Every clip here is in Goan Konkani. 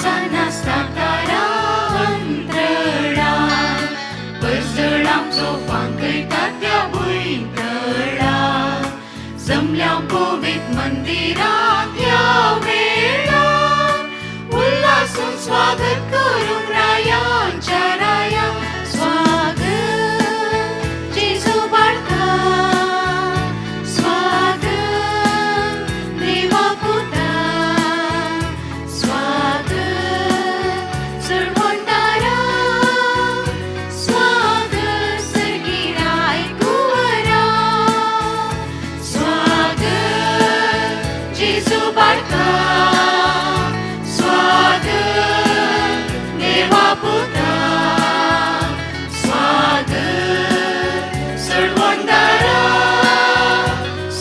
होसाना तारा अंतराळ परजळांचो फांकयता त्या भुंयतळा जमल्या पवित्र मंदिरात ह्या वेळार उल्हासून स्वागत करूंक रायांच्या राया. स्वागत जेजू बाळका, स्वागत देवा पुता, स्वागत चळवणदारा, स्वागत सर्गी रायकुंवरा. स्वागत जेजू बाळका, स्वागत देवा पुता, स्वागत चळवणदारा,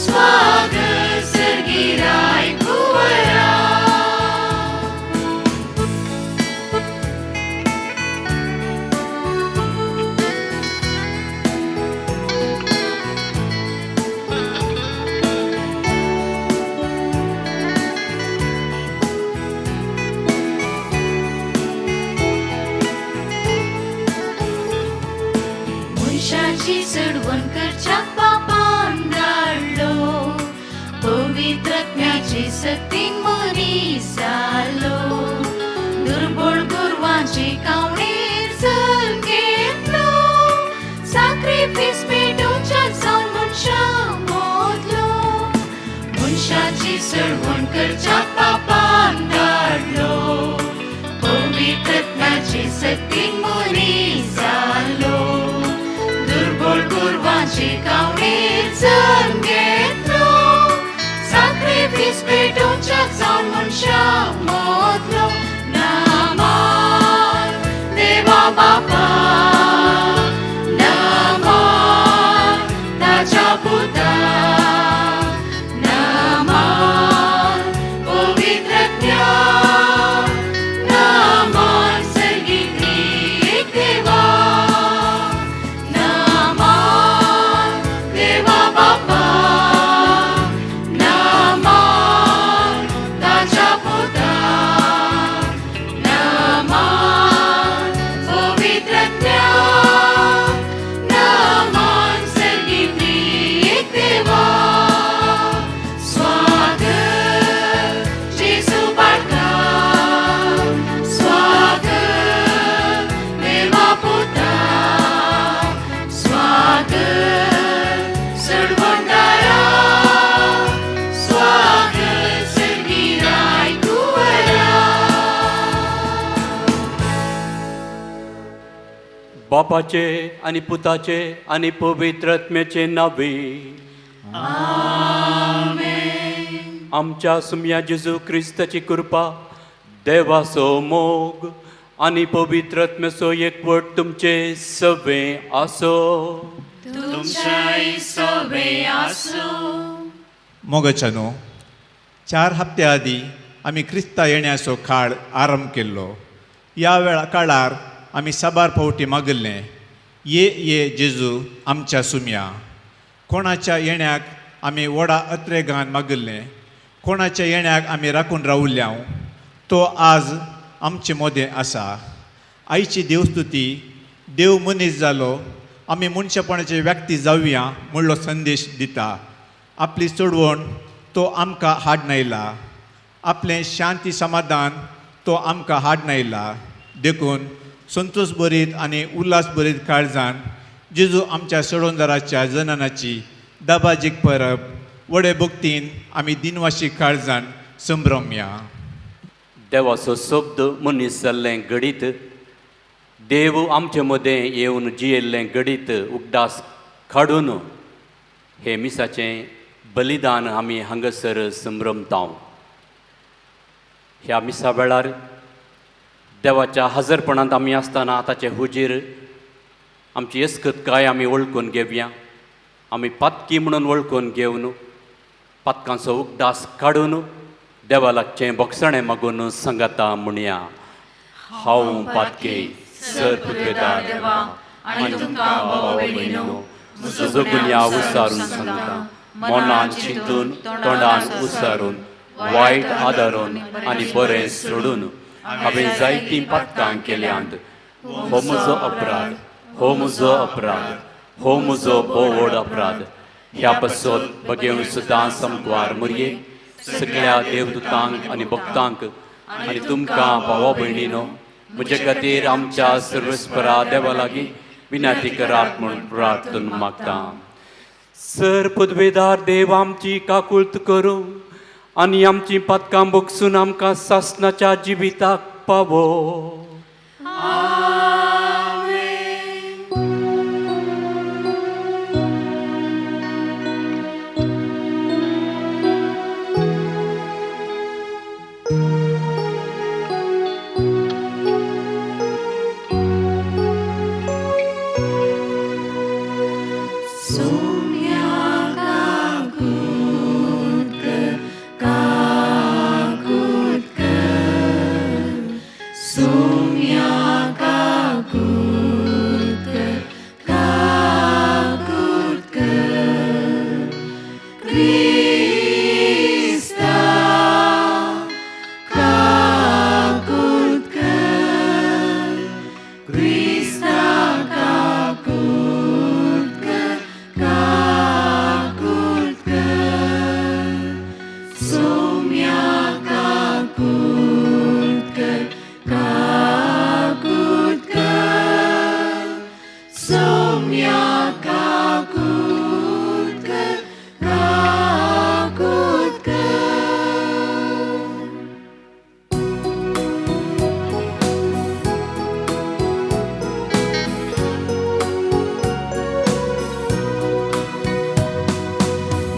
स्वागत सर्गी रायकुंवरा. मनशाची चडवण करच्याक पापान धाडलो, पवित्र आत्म्याची सक्तीन मनीस जालो, दुर्बळ गोरवांची कावणेर जल्म घेतलो, साक्रिफीस पेटोवच्याक जावन मनशां मोदलो. मनशाची चडवण करच्याक पापान धाडलो, पवित्र आत्म्याची सक्तीन मनीस जालो, दुर्बळ गोरवांची कावणेर जल्म घेतलो, साक्रिफीस पेटोवच्याक जावन मनशां मोदलो. नामान देवा बापा, नामान ताच्या पुता, नामान पवित्र आत्म्या, नामान सर्गी त्रिएक देवा. नामान देवा बापा, नामान ताच्या पुता, नामान पवित्र आत्म्या, नामान सर्गी त्रिएक देवा. स्वागत जेजू बाळका, स्वागत देवा पुता, स्वागत चळवणदारा, स्वागत सर्गी रायकुंवरा. बापाचे आनी पुताचे आनी पवित्र आत्म्याचे नावे. आमच्या सुम्या जेजू क्रिस्ताची कृपा, देवाचो मोग आनी पवित्र आत्म्याचो एकवट तुमचे सवे आसो. तुमच्याय सवे आसूं. मोगाच्यानो, 4 हप्ते आदीं आमी क्रिस्ता येण्याचो काळ आरंभ केल्लो. ह्या वेळा काळार आमी साबार फावटी मागिल्लें, ये ये जेजू आमच्या सुमया. कोणाच्या येण्याक आमी व्हडा अत्रेगान मागिल्लें, कोणाच्या येण्याक आमी राखून रावल्ल्या, तो आज आमचे मोदें आसा. आयची देवस्तुती देव मनीस जालो, आमी मनशापणाचे व्यक्ती जावया म्हणलो संदेश दिता. आपली चडवण तो आमकां हाडून आयला, आपलें शांती समाधान तो आमकां हाडून आयला. देखून संतोश भरीत आनी उल्हास भरीत काळजान जेजू आमच्या सोडोंदराच्या जननाची दबाजीक परब व्हडे भक्तीन आमी दिनवाशी काळजान संभ्रमया. देवाचो शब्द मनीस जाल्लें घडीत, देव आमचे मदें येवन जियेल्लें घडीत उगडास काडून हे मिसाचें बलिदान आमी हांगासर संभ्रमता. ह्या मिसा वेळार देवाच्या हजरपणांत आमी आसतना ताचे हुजीर आमची अस्कतकाय आमी वळखून घेवया. आमी पातकी म्हणून वळखून घेवन पातकांचो उगडास काडून देवा लागचें बोगसणें मागून सांगाता म्हणया. हांव पातकी सर पुत्रेदार देवा आनी तुमकां भाव भयणीनो म्हजो गुन्यांव उसारून सांगता, मनान चिंतून तोंडान उसारून वायट आदारून आनी बरें सोडून. हांवें जायतीं पातकां केल्यांत. हो म्हजो अपराध, हो म्हजो अपराध, हो म्हजो भोव व्हड अपराध. ह्या पासत बगेवन सुद्दां समक्वार मुरये सगळ्या देवदूतांक आनी भक्तांक आनी तुमकां भावा भयणीनो म्हजे खातीर आमच्या सर्वेस्परा देवा लागीं विनंती करात म्हूण प्रार्थना मागता. सर पदवेदार देव आमची काकुळत करूं आनी आमची पातकां भोगसून आमकां सासणाच्या जिविताक पावो.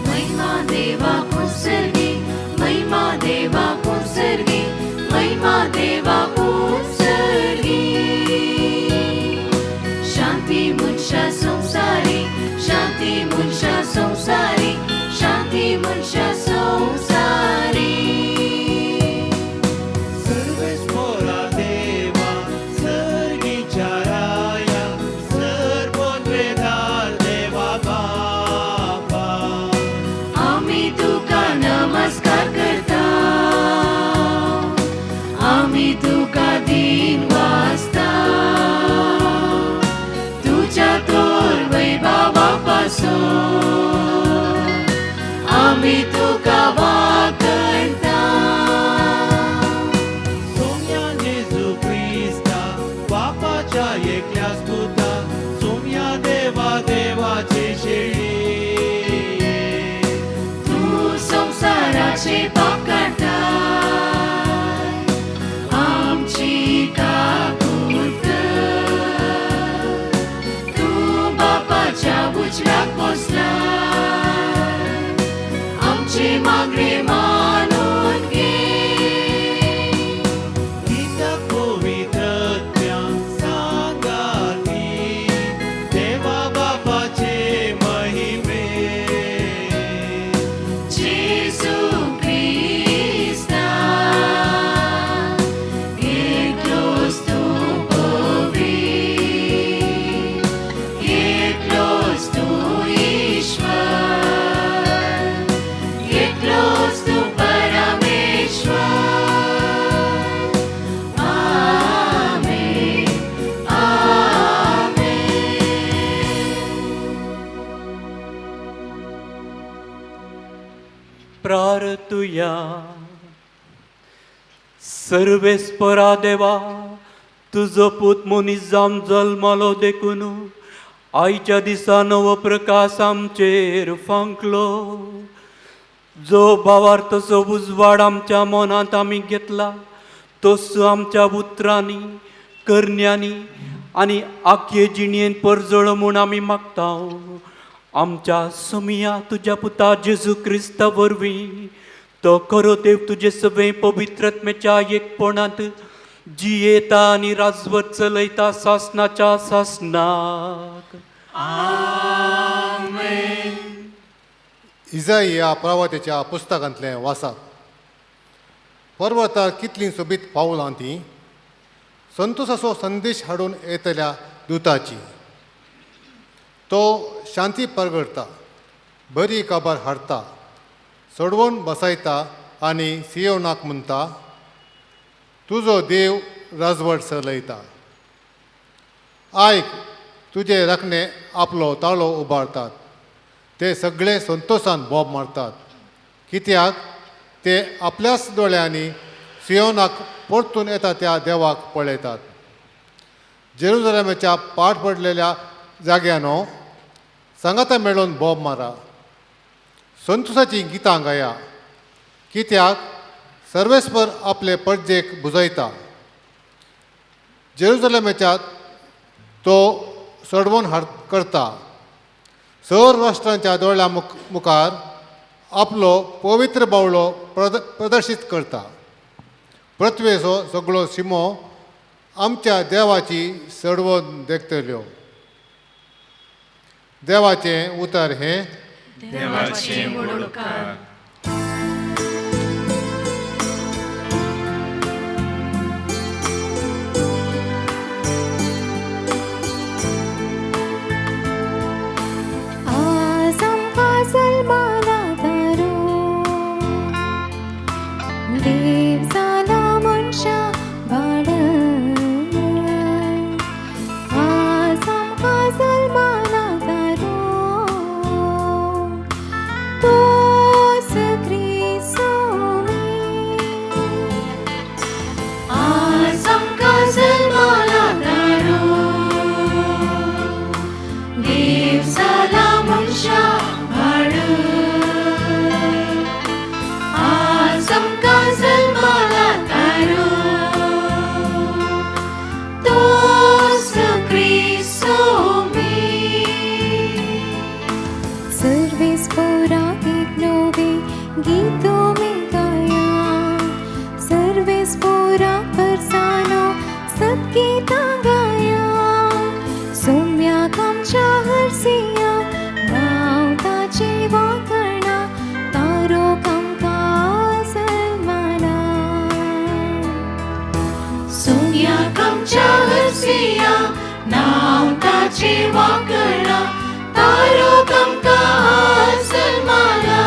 महिमा देवा कुसर्गी, महिमा देवा कुसर्गी, महिमा देवा कुसर्गी. शांती मनशा संसारी, शांती मनशा संसारी, शांती मनशा संसारी. सर्वेस्परा देवा सर्गीच्या राया सर्वोद्वेदार देवा बापा. आमी तुका नमस्कार करता, आमी तुका दिन वाचता, तुज्या तोर वैभवा पासून आमी तुका वाकणता. सोम्या जेजू क्रिस्ता बापाच्या एकल्याच पुता सोम्या देवा देवाचे शेळी. तूं संवसाराचे पाप काडटा, आमची काकूट कर. तूं बापाच्या उजव्याक बसला, आमचे मागणे मानून घे. कित्याक पवित्रत्या सांगाती देवा बापाचे महिमे. जेजू क्रिस्ता एकलोच तूं पवित्र, एकलोच तूं ईश्वर, एकलोच तूं परमेश्वर. आमेन, आमेन. प्रार्थुया. सर्वेस्परा देवा, तुजो पूत मनीस जावन जल्मलो देखून आयच्या दिसा नवो प्रकाश आमचेर फांकलो. जो भावार्थाचो उजवाड आमच्या मनांत आमी घेतला तसो आमच्या उतरांनी, करण्यांनी आनी आख्ये जिणेन परजळ म्हूण आमी मागता. आमच्या सोमिया तुज्या पुता जेजू क्रिस्ता वरवीं, तो खरो देव तुजे सगळे पवित्रत्मेच्या एकपणांत जियेता आनी राजवत चलयता सासनाच्या सासनाक. इजाई ह्या प्रवातेच्या पुस्तकांतलें वासात. पर्वतार कितलीं सोबीत पावलां तीं संतोसाचो संदेश हाडून येतल्या दुताची. तो शांती परगडता, बरी खबर हाडटा, सोडवून बसयता आनी सियोनाक म्हणटा, तुजो देव राजवट चलयता. आयक, तुजे राखणे आपलो ताळो उबारतात, ते सगळे संतोशान बोब मारतात, कित्याक ते आपल्याच दोळ्यांनी सियोनाक परतून येता त्या देवाक पळयतात. जेरुजलेमाच्या पाट पडलेल्या जाग्यानो सांगाता मेळोवन बोब मारा, संतोशाचीं गितां गाया, कित्याक सर्वेस्पर आपले परजेक बुजयता. जेरुजलेमाच्या तो सडवून हाड करता, सर राष्ट्रांच्या दोळ्या मुखार आपलो पवित्र बावळो प्रदर्शीत करता. पृथ्वेचो सगळो शिमो आमच्या देवाची सडवण देखतल्यो. देवाचें उतर हें देवाचें व्हड उपकार. आज आमकां जल्माला तारो, देव जाला मनशा बाळ. आज आमकां जल्माला तारो, तोच क्रिस्तू. आज आमकां जल्माला तारो, देव जाला मनशा बाळ. आज आमकां जल्माला तारो, तोच क्रिस्तू. सर्वेस्पोरा एक नवे गीतों में गाया, सर्वेस्पोरा परसानो सद्गीता गाया. सोम्या आमच्या हरसिया नांव ताचे वाखणा, तारो आमकां सन्माना. सोम्या आमच्या हरसिया नांव ताचे वाखणा, तारो आमकां जल्माला.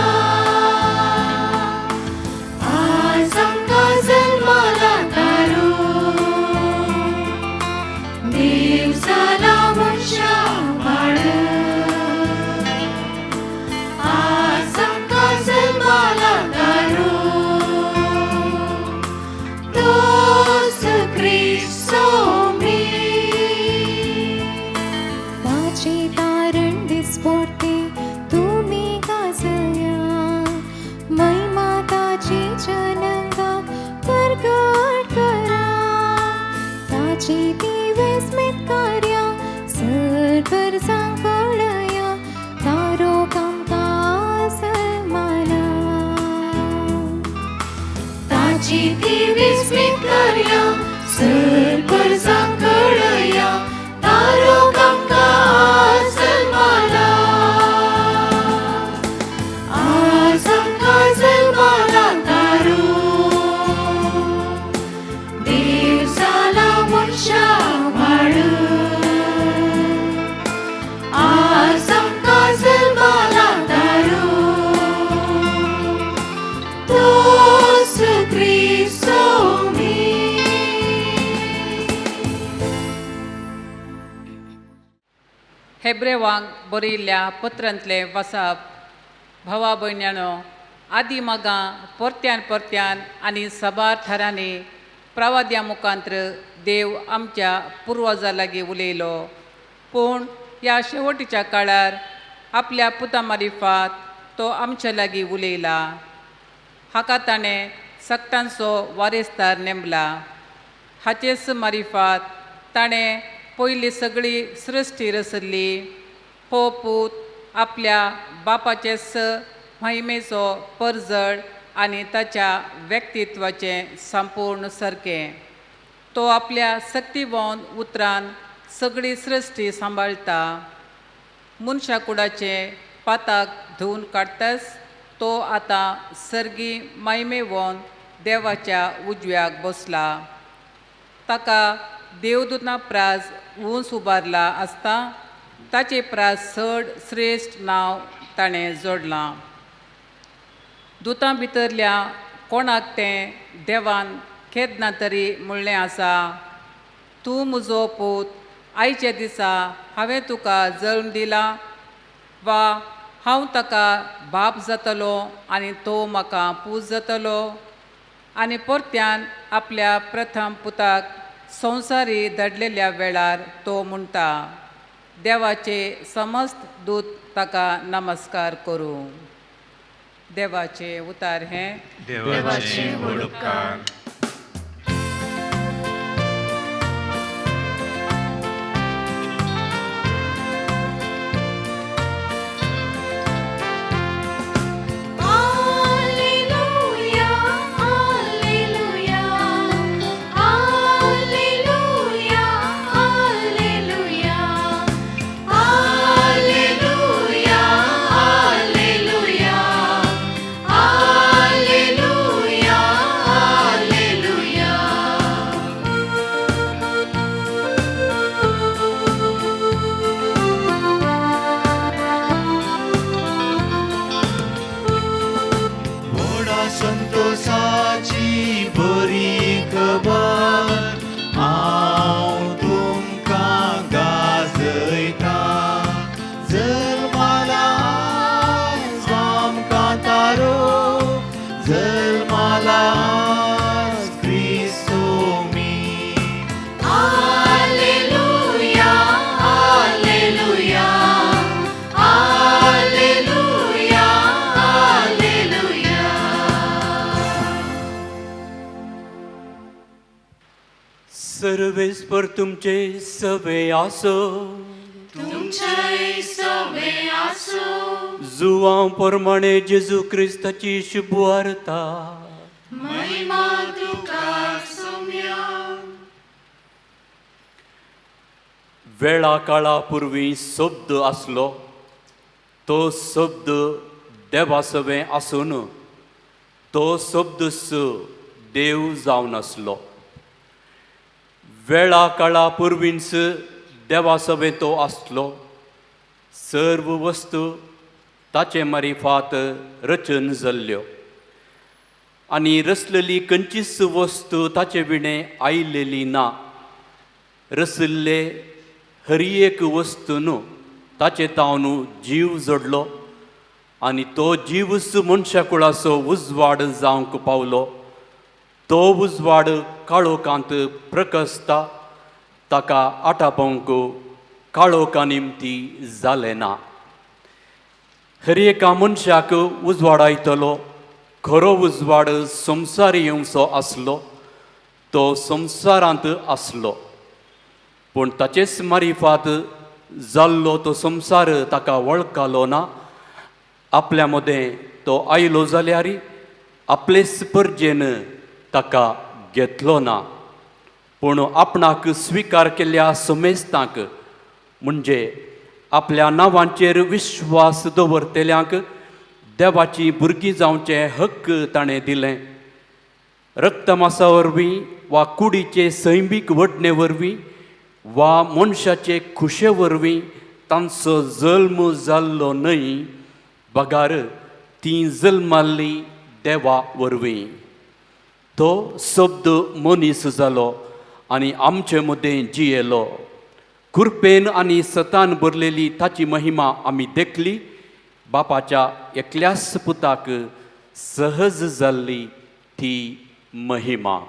आज आमकां जल्माला तारो, देव जाला मनशा बाळ. आज आमकां जल्माला तारो, तोच क्रिस्तू. ताचे तारण दिसपोर्ते तुमी गाजया, महिमा ताची जनंगा प्रगट करा. ताची ती विस्मित कार्या सरभर सांगळया, तारो आमकां सन्माना. ताची ती विस्मित कार्या सरभर सांगळया, तारो आमकां जल्माला. आज आमकां जल्माला तारो, देव जाला मनशा बाळ. आज आमकां जल्माला तारो, तोच क्रिस्तू. हेब्रेवांक बरयिल्ल्या पत्रांतलें वसाप. भावा भयण्यानो, आदी मागां परत्यान परत्यान आनी साबार थरांनी प्रवाद्या मुखांत्र देव आमच्या पुर्वजां लागीं उलयलो, पूण ह्या शेवटीच्या काळार आपल्या पुता मारिफात तो आमच्या लागीं उलयला. हाका ताणें सक्तांचो वारेसदार नेमला. हाचेच मारिफात ताणें पयली सगळी सृश्टी रचल्ली. हो पूत आपल्या बापाचेच महिमेचो परजळ आनी ताच्या व्यक्तित्वाचें संपूर्ण सारकें. तो आपल्या सक्तिवंत उतरान सगळी सृश्टी सांबाळटा. मनशा कुडाचें पाताक धुवन काडटाच तो आतां सर्गी महिमेवन देवाच्या उजव्याक बसला. ताका देवदूतां प्रास उंच उबारला आसता ताचे प्रास चड श्रेश्ठ नांव ताणें जोडलां. दुतां भितरल्या कोणाक तें देवान केन्ना तरी म्हणलें आसा, तूं म्हजो पूत, आयच्या दिसा हांवें तुका जल्म दिला, वा हांव ताका बाप जातलो आनी तो म्हाका पूत जातलो. आनी परत्यान आपल्या प्रथम पुताक संवसारी धाडलेल्या वेळार तो म्हणटा, देवाचे समस्त दूत ताका नमस्कार करूं. देवाचे उतार हें. देवाचे व्हड उपकार. Alleluia, alleluia, alleluia, alleluia, alleluia, alleluia, alleluia, alleluia. व्हडा संतोषाची बरी खबर हांव तुमकां गाजयतां. जल्माला आयज आमकां तारो, जल्माला आयज क्रिस्तोमी. Alleluia, alleluia, alleluia, alleluia. सर्वेस्पर तुमचे सवे आसो. तुमचेय सवे आसूं. जुवां प्रमाणे जेजू क्रिस्ताची शुभवार्ता. महिमा तुका सोम्या. वेळा काळा पुर्वी शब्द आसलो, तो शब्द देवा सवें आसून तो शब्दच देव जावन आसलो. वेळा काळा पुर्वींच देवा सवें तो आसलो. सर्व वस्तू ताचे मारिफात रचन जाल्ल्यो आनी रचलेली खंयचीच वस्तू ताचे विणें आयलेली ना. रसिल्ले हर एक वस्तू न्हू ताचे तावन जीव जोडलो आनी तो जीवच मनशा कुळाचो उजवाड जावंक पावलो. तो उजवाड काळोखांत प्रकसता, ताका आटापोवंक काळोखा निमती जालें ना. हर एका मनशाक उजवाडायतलो खरो उजवाड संवसार येवचो आसलो, तो संवसारांत आसलो, पूण ताचेच मारिफात जाल्लो तो संवसार ताका वळखलो ना. आपल्या मदें तो आयलो जाल्यार आपलेच परजेन ताका घेतलो ना, पूण आपणाक स्विकार केल्ल्या समेस्तांक, म्हणजे आपल्या नांवांचेर विश्वास दवरतल्यांक देवाची भुरगीं जावचें हक्क ताणें दिलें. रक्तमासा वरवीं वा कुडीचे सैमीक वडणे वरवीं वा मनशाचे खुशे वरवीं तांचो जल्म जाल्लो न्हय, बगार तीं जल्माल्लीं देवा वरवीं. तो शब्द मनीस जालो आनी आमचे मदें जियेलो. कृपेन आनी सतान भरलेली ताची महिमा आमी देखली. बापाच्या एकल्याच पुताक सहज जाल्ली ती महिमा.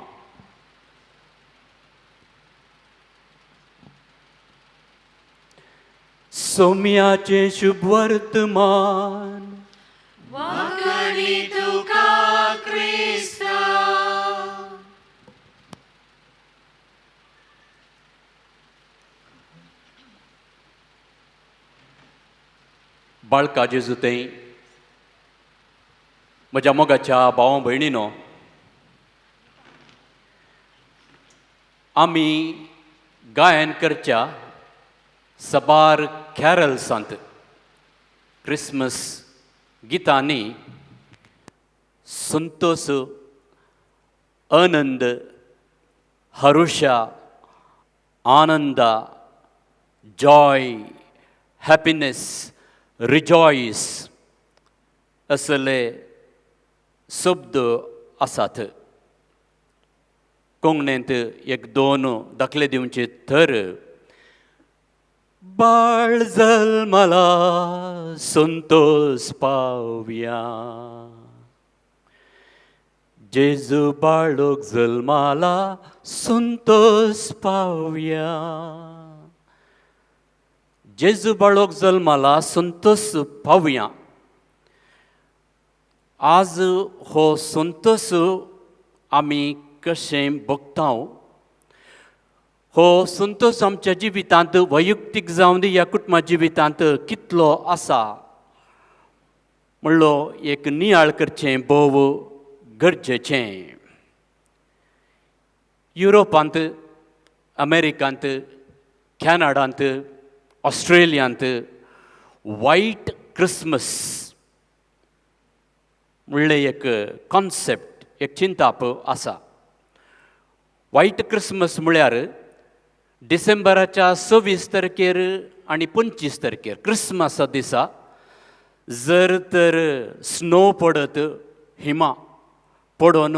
सोम्याचें शुभवर्तमान. वाकणी तुका क्रिस्ता. बाळका जेजू थंय म्हज्या मोगाच्या भावा भयणीनो, आमी गायन करच्या सबार कॅरल्सांत क्रिसमस गितांनी संतोष, आनंद, हरुशा, आनंद, जॉय, हॅपिनेस, रिजॉयस असले शब्द आसात. कोंकणींत एक दोन दाखले दिवचे तर बाळ जल्मला संतोस पावया, जेजू बाळक जल्माला संतोस पावया, जेजू बाळक जल्माला संतोस पावया. आज हो संतोस आमी कशें भोगता? हो संतोस आमच्या जिवितांत वैयक्तीक जावन दी या कुटुंबा जिवितांत कितलो आसा म्हणलो एक नियाळ करचें भोव गरजेचें. युरोपांत, अमेरिकांत, कॅनडांत, ऑस्ट्रेलियांत वायट क्रिसमस म्हणलें एक कॉन्सेप्ट, एक चिंताप आसा. वायट क्रिसमस म्हळ्यार डिसेंबराच्या 26 तारखेर आनी 25 तारखेर क्रिसमसा दिसा जर तर स्नो पडत, हिमा पडोन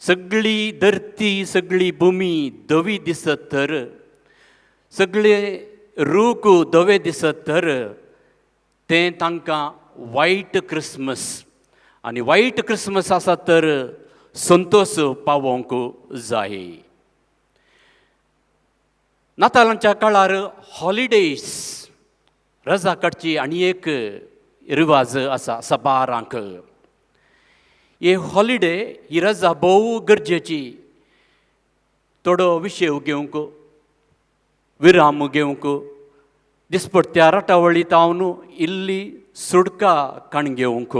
सगळी धरती, सगळी भुमी धवी दिसत तर, सगळे रूख धवे दिसत तर तें तांकां वायट क्रिसमस. आनी वायट क्रिसमस आसा तर संतोस पावोवंक जाय. नातालांच्या काळार हॉलिडेज, रजा काडची आनी एक रिवाज आसा सबारांक. ही हॉलिडे, ही रजा भोव गरजेची, थोडो विशय घेवंक, विराम घेवंक, दिसपट्ट्या राटावळी तावन इल्ली सुडका काण घेवंक.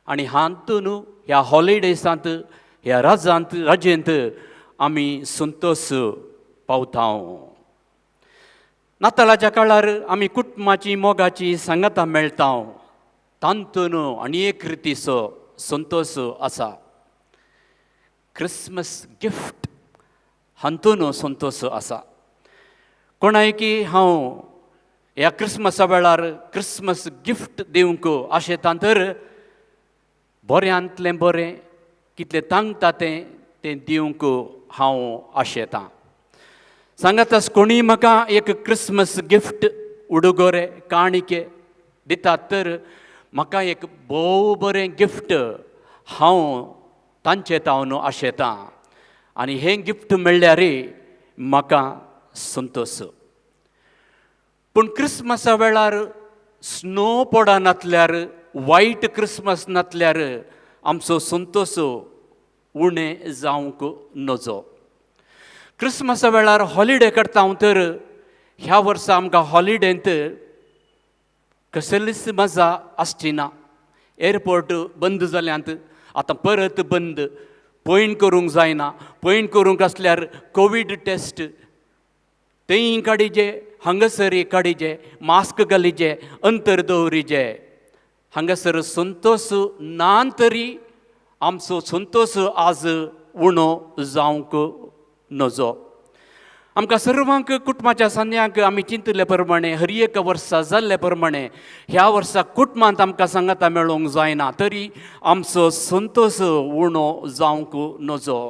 आनी हातून ह्या हॉलिडेजांत, ह्या राजांत, राजेंत आमी संतोस पावता. नातालाच्या काळार आमी कुटुंबाची मोगाची सांगातां मेळटा, तातून आनी एक रितीचो संतोस आसा. क्रिसमस गिफ्ट हातून संतोस आसा. कोणायकी हांव ह्या क्रिसमसा वेळार क्रिसमस गिफ्ट दिवंक आशेतां तर बऱ्यांतलें बरें कितलें तांकता तें तें दिवंक हांव आशेतां. सांगातास कोणीय म्हाका एक क्रिसमस गिफ्ट, उडुगोरे, काणिके दितात तर म्हाका एक भोव बरें गिफ्ट हांव तांचे तावन आशेतां आनी हें गिफ्ट मेळ्ळ्यार म्हाका संतोश. पूण क्रिसमसा वेळार स्नो पडनातल्यार, वायट क्रिसमस नातल्यार आमचो संतोश उणें जावंक नजो. क्रिसमसा वेळार हॉलिडे करता हांव तर ह्या वर्सा आमकां हॉलिडेंत कसलीच मजा आसची ना. एअरपोर्ट बंद जाल्यांत, आतां परत बंद, पयण करूंक जायना. पयण करूंक आसल्यार कोवीड टेस्ट तेंय काडिजे, हांगासर काडिजे, मास्क घालिजे, अंतर दवरिजे. हांगासर संतोश ना तरी आमचो संतोश आज उणो जावंक नजो. आमकां सर्वांक कुटुंबाच्या सांद्यांक आमी चिंतिल्ले प्रमाणे, हर एक वर्सा जाल्ले प्रमाणे ह्या वर्सा कुटुंबांत आमकां सांगाता मेळोंक जायना तरी आमचो संतोश उणो जावंक नजो.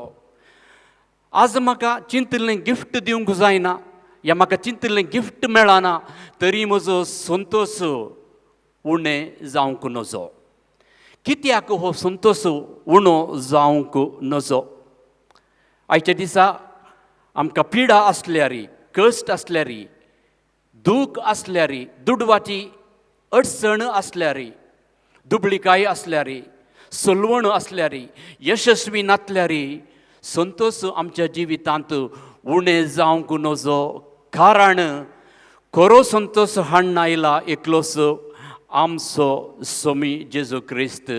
आज म्हाका चिंतिल्लें गिफ्ट दिवंक जायना या म्हाका चिंतिल्लें गिफ्ट मेळना तरी म्हजो संतोश उणें जावंक नजो. कित्याक हो संतोश उणो जावंक नजो? आयच्या दिसा आमकां पिडा आसल्यार, कश्ट आसल्यार, दूख आसल्यार, दुडवाची अडचण आसल्यार, दुबळिकाय आसल्यार, सलवण आसल्यार, यशस्वी नातल्यार संतोश आमच्या जिवितांत उणें जावंक नजो. कारण खरो संतोश हाडून आयला एकलोच आमचो सोमी जेजू क्रिस्त,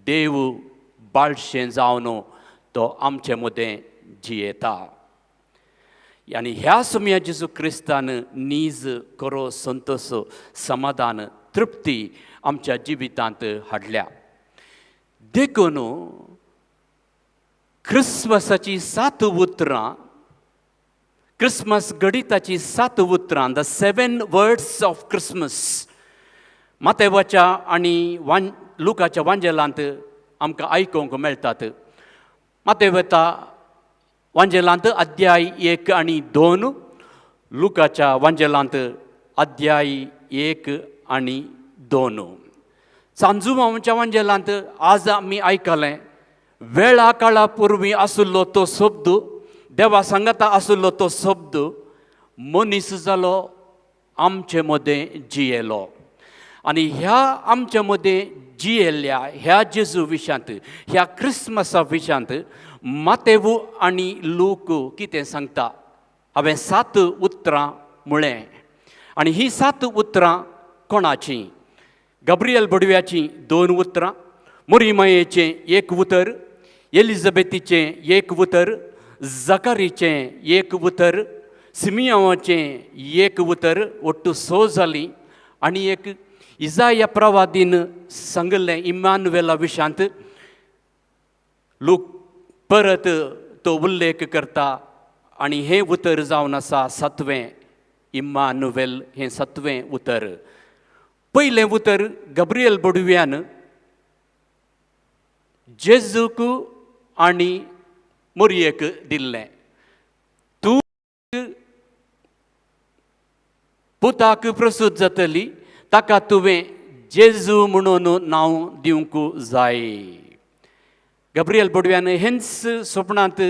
देव बाळशें जावन तो आमचे मदें जियेता. आनी ह्या सोमया जेजू क्रिस्तान नीज खरो संतोश, समाधान, तृप्ती आमच्या जिवितांत हाडल्या. देखून क्रिसमसाची सात उतरां, क्रिसमस गणिताची सात उतरां, the seven words of Christmas, मातेवाच्या आनी वान लुकाच्या वांजेलांत आमकां आयकूंक मेळटात. मातेवता वांजेलांत अध्याय 1 आनी 2, लुकाच्या वांजेलांत अध्याय 1 आनी 2. सांजुमांच्या वांजेलांत आज आमी आयकलें वेळा काळा पुर्वी आशिल्लो तो शब्द, देवा सांगाता आशिल्लो तो शब्द मनीस जालो, आमचे मदें जियेलो. आनी ह्या आमचे मदें जियेल्ल्या ह्या जेजू विशांत, ह्या क्रिसमसा विशांत मातेवू आनी लूक कितें सांगता? हांवें 7 उतरां म्हळें आनी हीं 7 उतरां कोणाचीं? गब्रियल बडव्याचीं 2 उतरां, मोरीमायेचें 1 उतर, एलिझाबेथीचें 1 उतर, जकारीचें 1 उतर, सिमियांवाचें 1 उतर, ಒಟ್ಟು 6 जालीं. आनी एक इजाया प्रवादीन सांगिल्लें इमानुवेला विशांत लूक परत तो उल्लेख करता आनी हें उतर जावन आसा 7वें, इमानुवेल हें 7वें उतर. पयलें उतर गब्रियल बडव्यान जेजूक आनी मोरयेक दिल्लें, तूं पुताक प्रसूत जातली, ताका तुवें जेजू म्हणून नांव दिवंक जाय. गब्रियल बडव्यान हेंच सपनांत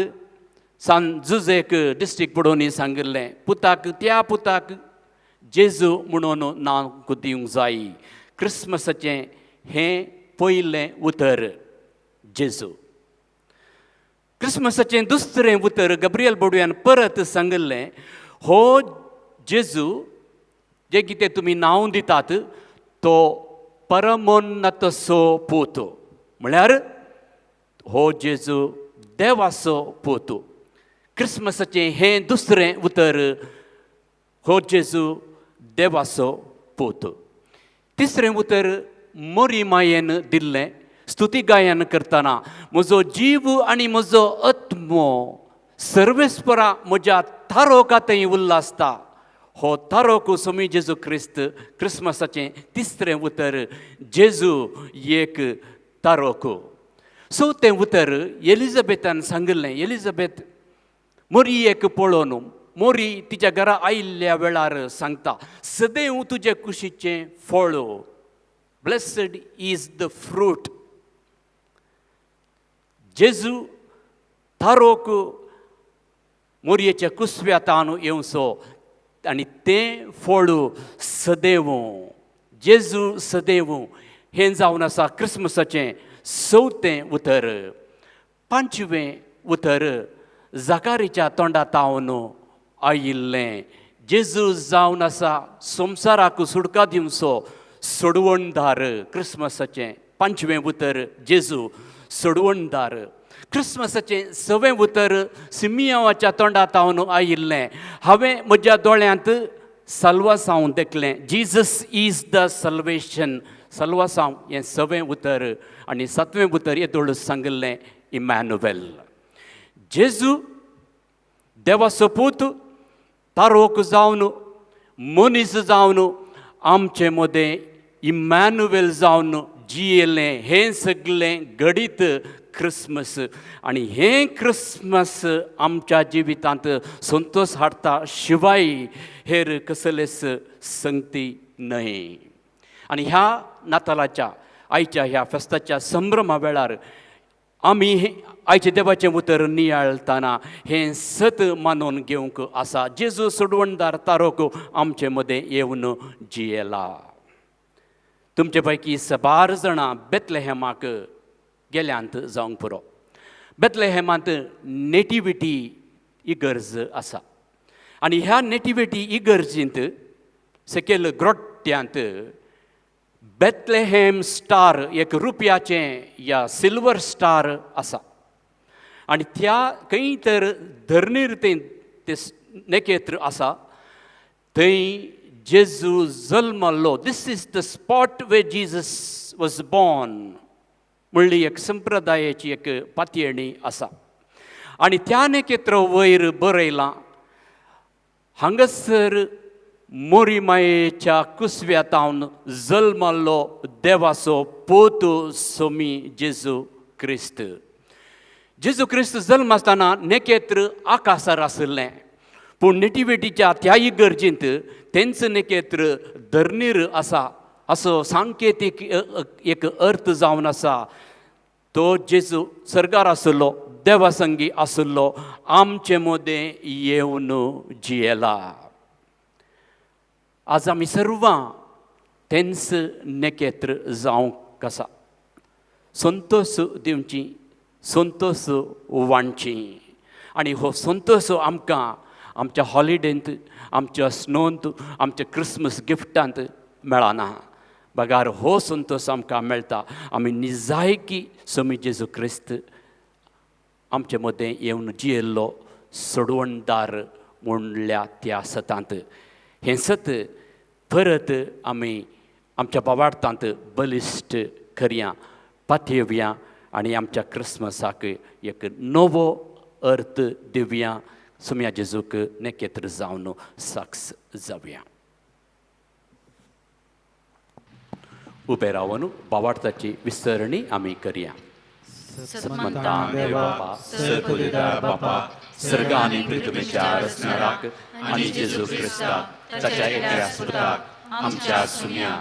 सान जुजेक डिस्ट्रिक्ट पडोवनी सांगिल्लें, पुताक, त्या पुताक जेजू म्हणून नांव दिवंक जाय. क्रिसमसाचें हें पयलें उतर जेजू. क्रिसमसाचें दुसरें उतर गब्रियल बडव्यान परत सांगिल्लें, हो जेजू जे कितें तुमी नांव दितात तो परमोन्नतसो पूत, म्हळ्यार हो जेजू देवाचो पूत. क्रिसमसाचें हें दुसरें उतर, हो जेजू देवाचो पूत. तिसरें उतर मोरी मायेन दिल्लें स्तुती गायन करतना, म्हजो जीव आनी म्हजो आत्मो सर्वेस्परा म्हज्या तारोका थंय उल्लासता. हो तारोक सोमी जेजू क्रिस्त. क्रिसमसाचें तिसरें उतर जेजू एक तारोक. चवथें उतर एलिझाबेथान सांगिल्लें. एलिझाबेथ मोरी एक पळोवन, मोरी तिच्या घरा आयिल्ल्या वेळार सांगता, सदैव तुजे कुशीचें फळ, ब्लेसड is the fruit. जेजू तारोक मोरयेच्या कुसव्यातान येवचो आनी तें फळ सदैव, जेजू सदैव हें जावन आसा क्रिसमसाचें चवथें उतर. 5वें उतर जाकारीच्या तोंडा तावन आयिल्लें, जेजू जावन आसा संवसाराक सुटका दिवचो सोडवणदार. क्रिसमसाचें 5वें उतर जेजू सोडवणदार. क्रिसमसाचें 6वें उतर सिमियांवाच्या तोंडा तावन आयिल्लें, हांवें म्हज्या दोळ्यांत सल्वासांव देखलें, जीजस is the salvation. सल्वासांव हें 6वें उतर. आनी 7वें उतर येदोळ सांगिल्लें इमॅनुवेल. जेजू देवाचो पूत, तारोक जावन मनीस जावन आमचे मदें इमॅनुवेल जावन जियेलें. हें सगळें घडीत क्रिसमस. आनी हें क्रिसमस आमच्या जिवितांत संतोश हाडटा शिवाय हेर कसलेच संगती न्हय. आनी ह्या नातालाच्या आयच्या ह्या फेस्ताच्या संभ्रमा वेळार आमी आयच्या देवाचें उतर नियाळतना हें सत मानून घेवंक आसा, जेजू सोडवणदार तारोक आमचे मदें येवन जियेला. तुमचे पैकी सबार जाणां बेतलेहेमाक गेल्यांत जावंक पुरो. बेतलेहेमांत नेटिविटी इगर्ज आसा आनी ह्या नेटिविटी इगर्जींत सकयल ग्रोट्यांत बेतलेहेम स्टार एक रुपयाचें या सिल्वर स्टार आसा आनी त्या खंय तर धरणीर तें नेकेत्र आसा, थंय जेजू जल्मल्लो. This is the spot where Jesus was born म्हणली एक संप्रदायेची एक पातयेणी आसा. आनी त्या नेकेत्र वयर बरयलां, हांगासर मोरीमायेच्या कुसव्यातावन जल्मल्लो देवाचो पोत सोमी जेजू क्रिस्त. जेजू क्रिस्त जल्म आसतना नेकेत्र आकासार आशिल्लें, पूण नेटिविटीच्या त्या इगर्जींत तेंच नेकेत्र धरणीर आसा असो सांकेतीक एक अर्थ जावन आसा. तो जेजू सर्गार आशिल्लो, देवासंगी आशिल्लो, आमचे मदें येवन जियेला. आज आमी सर्वां तेंच नेकेत्र जावंक आसा. संतोश दिवची, संतोश वांटची आनी हो संतोश आमकां आमच्या हॉलिडेंत, आमच्या स्नोंत, आमच्या क्रिसमस गिफ्टांत मेळना, बगार हो संतोश आमकां मेळटा आमी निजायकी स्वामी जेजू क्रिस्त आमचे मदें येवन जियेल्लो सोडवणदार म्हणल्या त्या सतांत. हें सत परत आमी आमच्या बावार्थांत बलिश्ट करया, पातयेवया आनी आमच्या क्रिसमसाक एक नवो अर्थ दिवया. सोम्या जेजूक नेकेत्र जावन साक्ष जावया. उबे रावन बावार्थाची विसरणी आमी करया. सतमंता देवा सरपुदेदार बापा, सर्ग आनी पृथ्वीच्या रचणाराक आनी जेजू क्रिस्ताक ताच्या एकल्या पुताक आमच्या सुम्या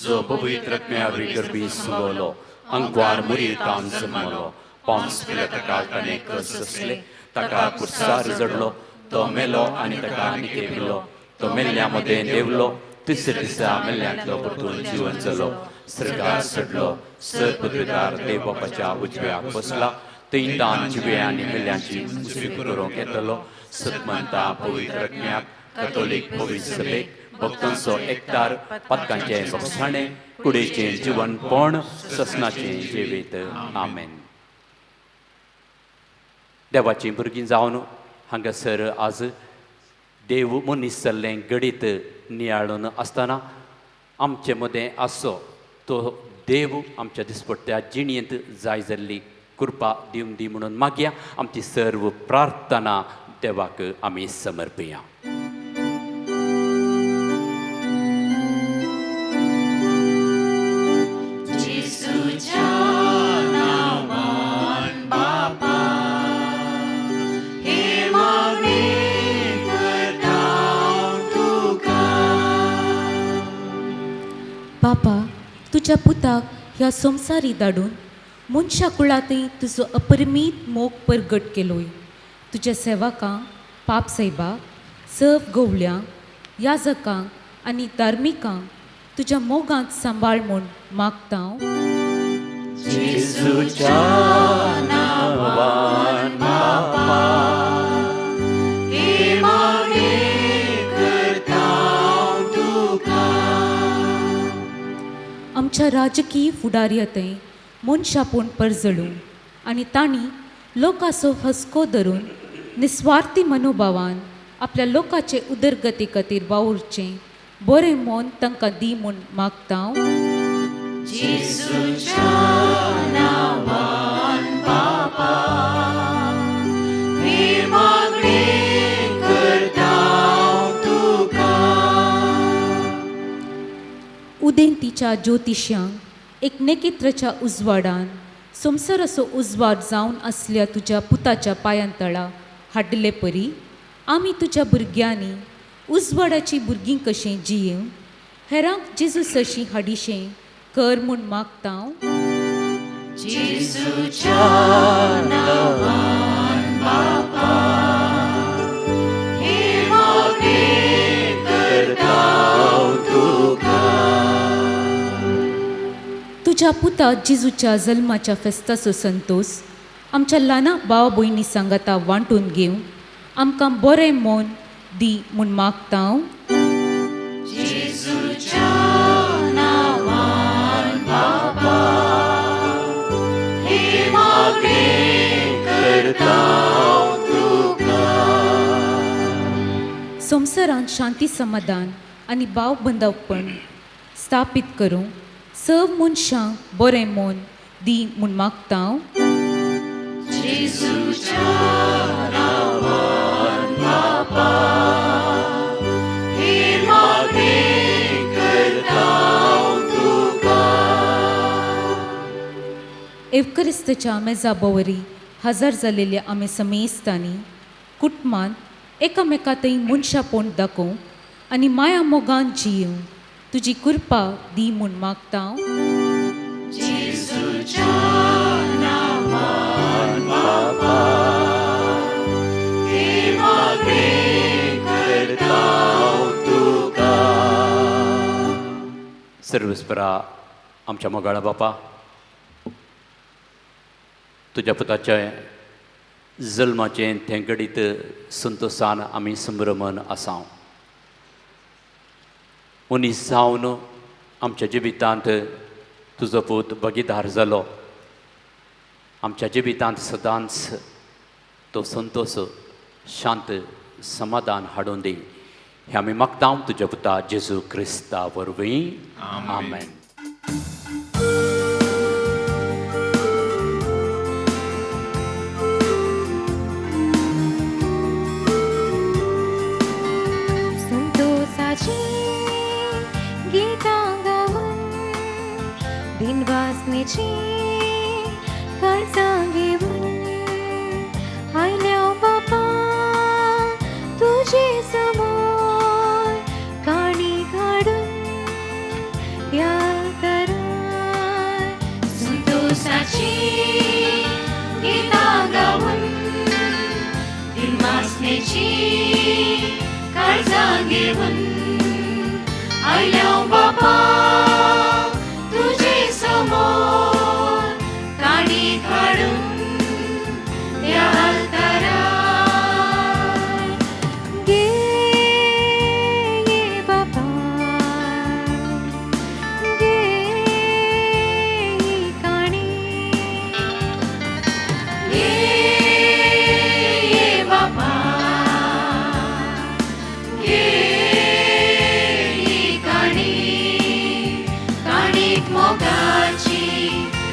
जो पवित्र आत्म्यावरी गर्भी सुगवलो, अंकवार मुरीर तावन जल्मलो, पॉन्स पिलाताका ताणें कस सोंसले, ताका कुर्सार जडलो, तो मेलो आनी ताका निकेपिलो, तो मेल्ल्या मदें देवलो, तिसऱ्या दिसा मेल्ल्यांतलो परतून जिवन जालो, सर्गार चडलो, सर पदवीदार देव बापाच्या उजव्याक बसला, थंय दान जिवे आनी मेल्ल्यांची मुजवी करूंक येतलो. सतमंता पवित्र आत्म्याक, कथोलीक पवित्र सभेक, भक्तांचो एकतार, पातकांचें बक्षाणें, कुडीचें जिवनपण, ससनाचें जिवीत. आमेन. देवाचीं भुरगीं जावन हांगासर आज देव मनीस जाल्लें घडीत नियाळून आसतना आमचे मदें आसचो तो देव आमच्या दिसपट्ट्या जिणेंत जाय जाल्ली कृपा दिवन दी म्हणून मागया. आमची सर्व प्रार्थना देवाक आमी समर्पया. बापा, तुज्या पुताक ह्या संवसारी धाडून मनशा कुळांतय तुजो अपरिमीत मोग परगट केलोय. तुज्या सेवकांक, पाप सायबाक, सव गवळ्यांक, याजकांक आनी धार्मिकांक तुज्या मोगांत सांबाळ म्हूण मागता हांव. जेजूच्या नांवान बापा, हे मागणें करता तुका. आमच्या राजकीय फुडाऱ्यांतय मनशापूण परजळूं आनी तांणी लोकाचो हसको धरून निस्वार्थी मनोभावान आपल्या लोकाचे उदरगती खातीर वावुरचें बरें मन तांकां दी म्हूण मागता हांव. जेजूच्या नांवान बापा, हे मागणें करता तुका. उदेंतीच्या ज्योतिश्यांक एक नेकेत्राच्या उजवाडान संवसाराचो उजवाड जावन आसल्या तुज्या पुताच्या पांयांतळा हाडले परी आमी तुज्या भुरग्यांनी उजवाडाची भुरगीं कशें जियेवन हेरांक जेजू सरशीं हाडिशें कर म्हूण मागता हांव. जेजूच्या नांवान बापा, हे मागणें करता तुका. तुज्या पुता जेजूच्या जल्माच्या फेस्ताचो संतोस आमच्या ल्हाना भाव भयणी सांगाता वांटून घेवन आमकां बरें मन दी म्हूण मागता हांव. जेजूच्या नांवान बापा, हे मागणें करता तुका. संवसारांत शांती समाधान आनी भाव बंदवपण स्थापीत करूंक सव मनशांक बरें मन दी म्हूण मागता हांव. जेजूच्या नांवान बापा, हे मागणें करता तुका. एवकरिस्तच्या मेजा बोवरी हजर जालेल्या आमी समेस्तांनी कुटुंबांत एकामेका थंय मनशापण दाखोवंक आनी माया मोगान जियोवंक तुजी कृपा दी म्हूण मागता. सर्वेस्परा आमच्या मोगाळा बापा, तुज्या पुताच्या जल्माचें तें घडीत संतोसान आमी संभ्रमन आसा. मनीस जावन आमच्या जिवितांत तुजो पूत भागीदार जालो. आमच्या जिवितांत सदांच तो संतोश, शांत, समाधान हाडून दी. हें आमी मागता तुज्या पुता जेजू क्रिस्ता वरवीं. आमेन. संतोषाची गीतां गावन दिनवासनेची काळजां घेवन आयल्या बापा तुजे समोर काणी काडून ह्या तरार. संतोषाची गीतां गावन दिनवासनेची काळजां घेवन आयल्या बापा तुजे समोर काणी काडून ह्या तरार. गे बापा गे काणी, गे बापा गे काणी, काणीक मोगाची,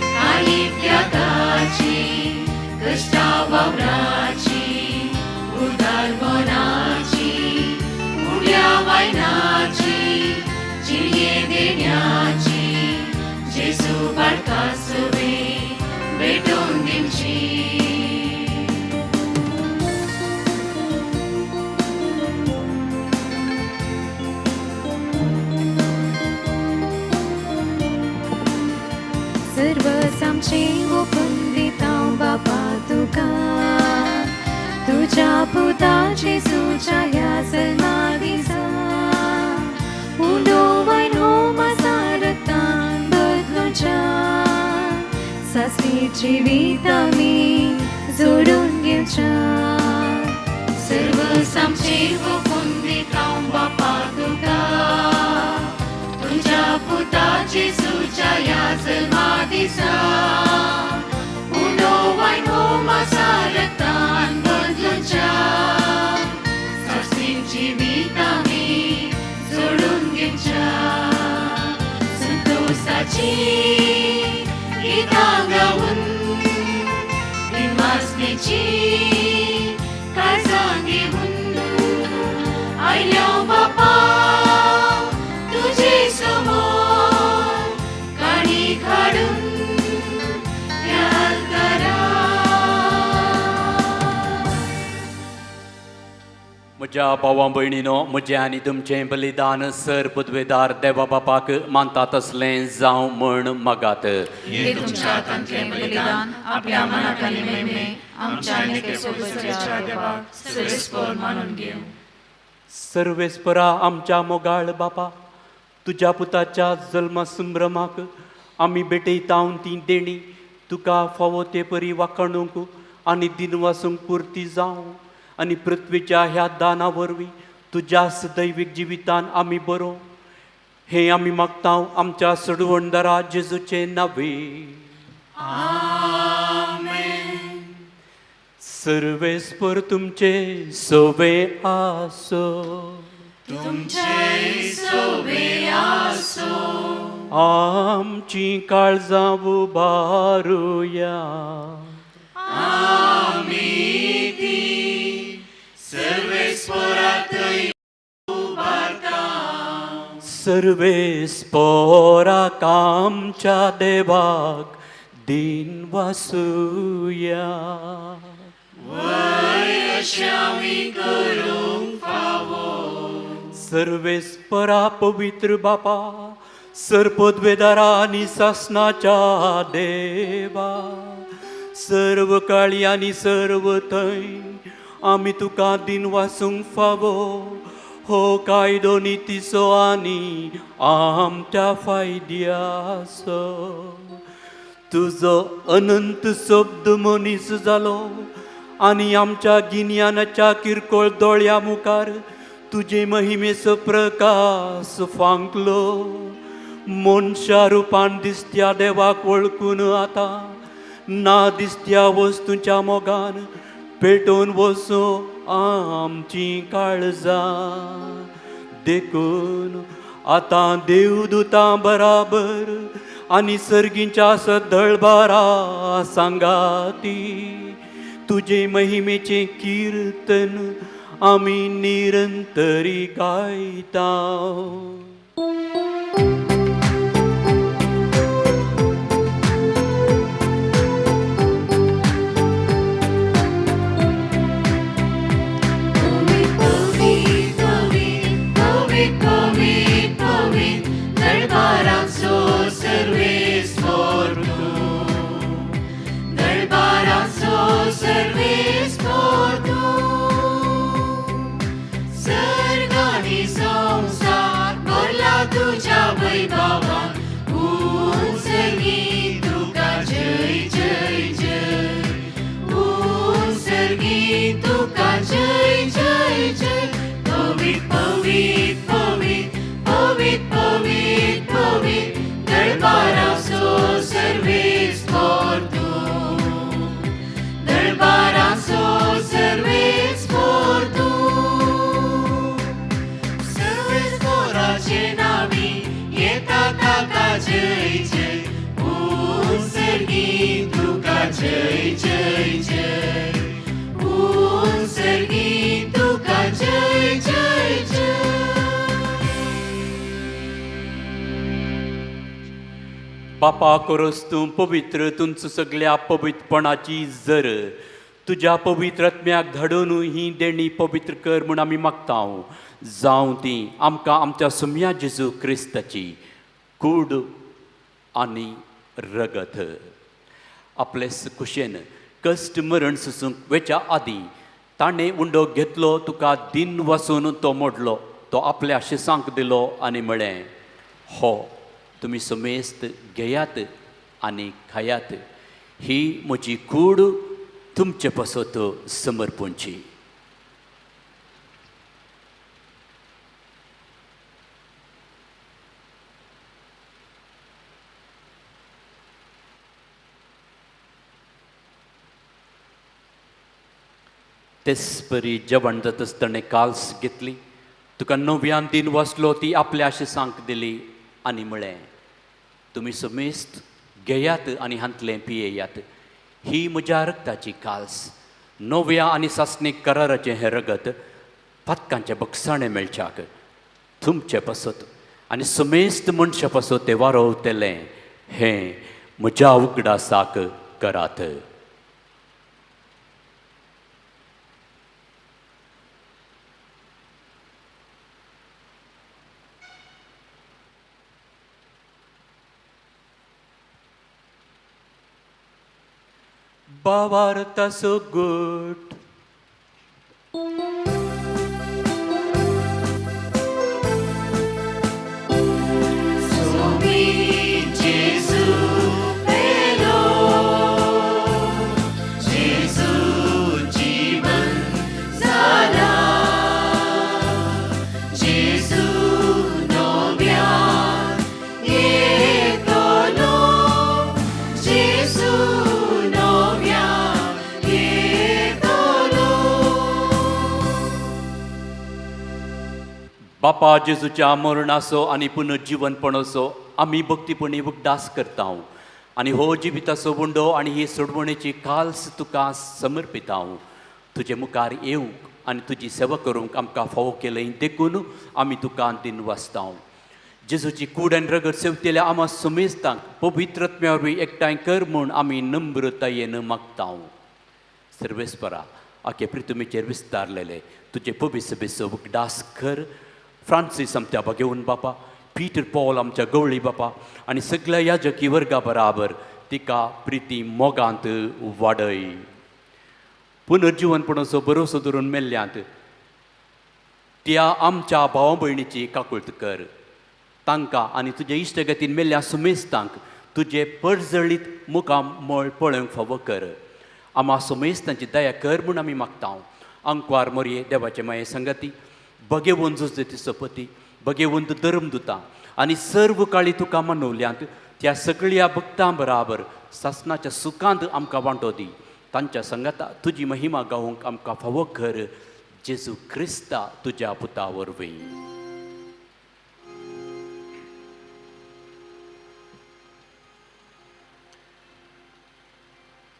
काणीक त्यागाची, कश्टा वावराची, उदार मनाची, उड्या वायनाची, जिणये देण्याची, जेजू बाळकासवे भेटोवन दिवची. सर्वस आमचें ओपून दिता बापा तुका, तुज्या पुता जेजूच्या ह्या जल्मा दिसा. उलोवन हो म्हजा रक्तान बदलूच्या सासरी जिवीत आमी जोडून घेवच्या. सर्वस आमचें ओपून दिता बापा तुका, तुज्या पुता जेजूच्या ह्या जल्मा दिसा. उलोवन हो म्हजा रक्तान बदलूच्या सासरी जिवीत आमी जोडून घेवच्या. संतोषाची गीतां गावन दिनवासनेची काळजां घेवन आयल्या बापा तुजे समोर काणी काडून ह्या तरार. म्हज्या भावां भयणीनो, म्हजें आनी तुमचें बलिदान सर पदवेदार देवा बापाक मानता तसलें जावं म्हण मागात. हे तुमच्या हातांतलें बलिदान आपल्या मनाक आनी महिमे आमच्या आनी सोबतच्या देवाक सर्वेस्पर मानून घेवं. सर्वेस्परा आमच्या मोगाळ बापा, तुज्या पुताच्या जल्मा संभ्रमाक आमी भेटयता ती देणी तुका फावो ते परी वाखाणूंक आनी दिनवासूंक पुरती जावं आनी पृथ्वीच्या ह्या दाना वरवीं तुज्या सदैवीक जिवितान आमी बरो. हें आमी मागता आमच्या सडवणदारा जेजूचे नावे. सर्वेस्पर तुमचे सोवे आसो. तुमचे सोवे आसो. आमची काळजां उबारुया. आमी ती सर्वेस्परातय उबारता. सर्वेस्पराक आमच्या देवाक दिन वासुया. सर्वेस्परा पवित्र बापा, सर्पद्वेदारा आनी सासनाच्या देवा, सर्व काळी आनी सर्व थंय आमी तुका दिन वासूंक फावो हो कायदो नितीचो आनी आमच्या फायद्याचो. तुजो अनंत शब्द मनीस जालो आनी आमच्या गिन्यानाच्या किरकोळ दोळ्या मुखार तुजे महिमेचो प्रकाश फांकलो. मनशा रुपान दिसत्या देवाक वळखून आतां ना दिसत्या वस्तूंच्या मोगान पेटोवन वचूं आमची काळजां. देखून आतां देवदूतां बराबर आनी सर्गींच्या सदळबारा सांगाती तुजे महिमेचें किर्तन आमी निरंतरी गायता. बापा कोरस तूं पवित्र, तुमचो सगल्या पवित्रपणाची जर तुज्या पवित्र आत्म्याक धाडून ही देणी पवित्र कर म्हूण आमी मागता. जावं ती आमकां आमच्या सुम्या जेजू क्रिस्ताची कूड आनी रगत. आपले कुशेन कश्ट मरण सोसूंक वेच्या आदीं ताणें उंडो घेतलो, तुका दिन वासून तो मोडलो, तो आपल्या शिसांक दिलो आनी म्हळें, हो तुमी समेस्त घेयात आनी खायात, ही म्हजी कूड तुमचे पासत समर्पणची. तेच परी जेवण जातच ताणें काल्स घेतली, तुका नव्यान दिन वाचलो, ती आपल्या शिसांक दिली आनी म्हळें, तुमी समेस्त घेयात आनी हांतलें पियेयात, ही म्हज्या रक्ताची काल्स, नव्या आनी सासणीक कराराचें हें रगत पातकांचें बक्षाणें मेळच्याक तुमचे पासत आनी समेस्त मनशा पासत तें वारोवतलें, हें म्हज्या उगडासाक करात. बावार्ताचो गोट. बापा जेजूच्या मरणाचो आनी पुनर्जीवनपणाचो आमी भक्तीपणी उगडास करता आनी हो जिविताचो उंडो आनी ही सोडवणेची काल्स तुका समर्पिता. तुजे मुखार येवंक आनी तुजी सेवा करूंक आमकां फावो केलें देखून आमी तुका दिन वाचता. जेजूची कूड आनी रगत सेवतेल्या आमा सुमेस्तांक पवित्र आत्म्या वरवीं एकठांय कर म्हूण आमी नम्रतायेन मागता. सर्वेस्परा, आखे पृथ्वीचेर विस्तारलेले तुजे पवित्र सभेचो उगडास कर. फ्रांसीस आमच्या भगेवन बापा, पीटर पॉल आमच्या गवळी बापा आनी सगळ्या याजकी वर्गा बराबर तिका प्रिती मोगांत वाडय. पुनर्जिवनपणाचो भरोसो धरून मेल्ल्यांत त्या आमच्या भावा भयणीची काकुळट कर. तांकां आनी तुजे इश्टगतीन मेल्ल्या सुमेस्तांक तुजे परजळीत मुखामळ पळोवंक फावो कर. आमा सुमेस्तांची दया कर म्हूण आमी मागता. आंकवार मोरये देवाचे माये संगती, बगेवन जुजती सपती, बगेवंत धर्म दुता आनी सर्व काळी तुका मनवल्यांत त्या सगळ्या भक्तां बराबर सासनाच्या सुखांत आमकां वांटो दी. तांच्या संगता तुजी महिमा गावंक आमकां फावो कर. जेजू क्रिस्ता तुज्या पुता वरवीं.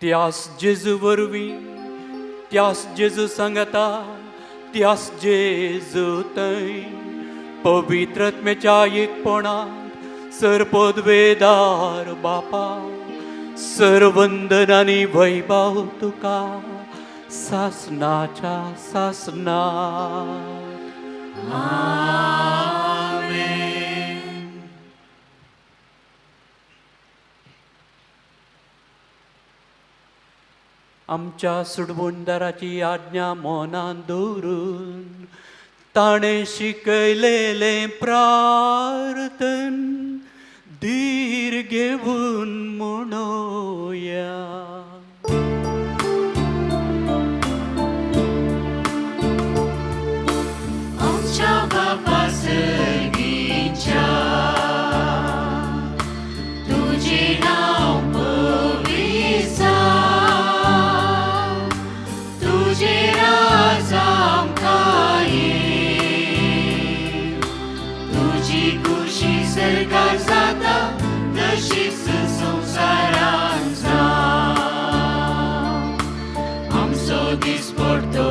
त्यास जेजू वरवीं, त्यास जेजू सांगता, त्यास जेजू थंय पवित्र आत्म्याच्या एकपणांत सर्पदवेदार बापा, सर्वंदन आनी वैभव तुका सासनाच्या सासना. आमच्या सुडवणदाराची आज्ञा मनान दवरून ताणें शिकयलेलें प्रार्थन धीर घेवन म्हणोया. आमच्या बापा सर्गीच्या, तुजें नांव पवित्र जावं, तुजें राज आमकां येवं, तुजी खुशी सर्गार जाता तशीच संवसारांत जावं. आमचो दिसपडतो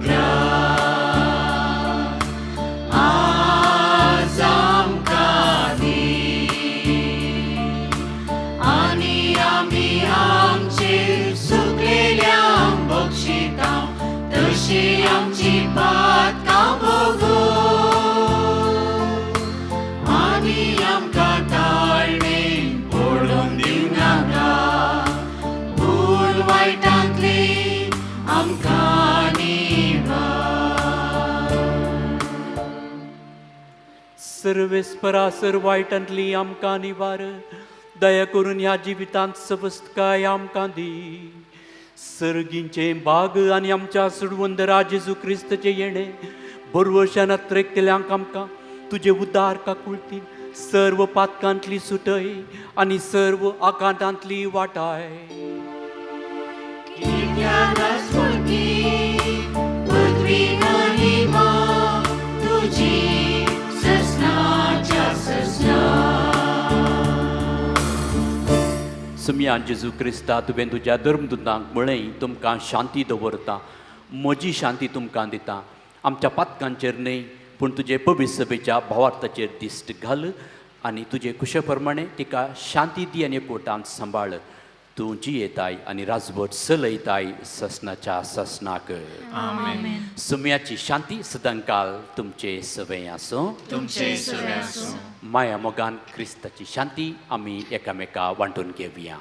ग्रास आज आमकां दी, आनी आमी आमचे चुकलेल्यांक बक्षिता तशी आमची पातकां भोगो, आनी आमकां ताळणेन पडूंक दिवनाका, पूण वायटांतली आमकां निवार. सर्वेस्परा, सर वायटांतली आमकां निवार. दया करून ह्या जिवितांत सवस्तकाय आमकां दी. सर्गींचें बाग आनी आमच्या सुडवंदरा जेजू क्रिस्तचें येणें बरवशान अत्रेकतल्यांक आमकां तुजे उदार काकुळतीन सर्व पातकांतली सुटय आनी सर्व आकांतांतली वाटाय. कित्याक स्फूर्ती पृथ्वी महिमा तुजी ससनाच्या ससना. सुमया जेजू क्रिस्ता, तुवें तुज्या धर्मदुतांक म्हळें, तुमकां शांती दवरता, म्हजी शांती तुमकां दिता. आमच्या पातकांचेर न्हय पूण तुजे पवित्र सभेच्या भावार्थाचेर दिश्ट घाल आनी तुजे कुशे प्रमाणे तिका शांती दी आनी एकवटान सांबाळ. तूं जियेताय आनी राजवट चलयताय ससनाच्या ससनाक. सुम्याची शांती सदांकाल तुमचे सवय आसूं. तुमचे सवय आसूं. माया मोगान क्रिस्ताची शांती आमी एकामेका वांटून घेवया.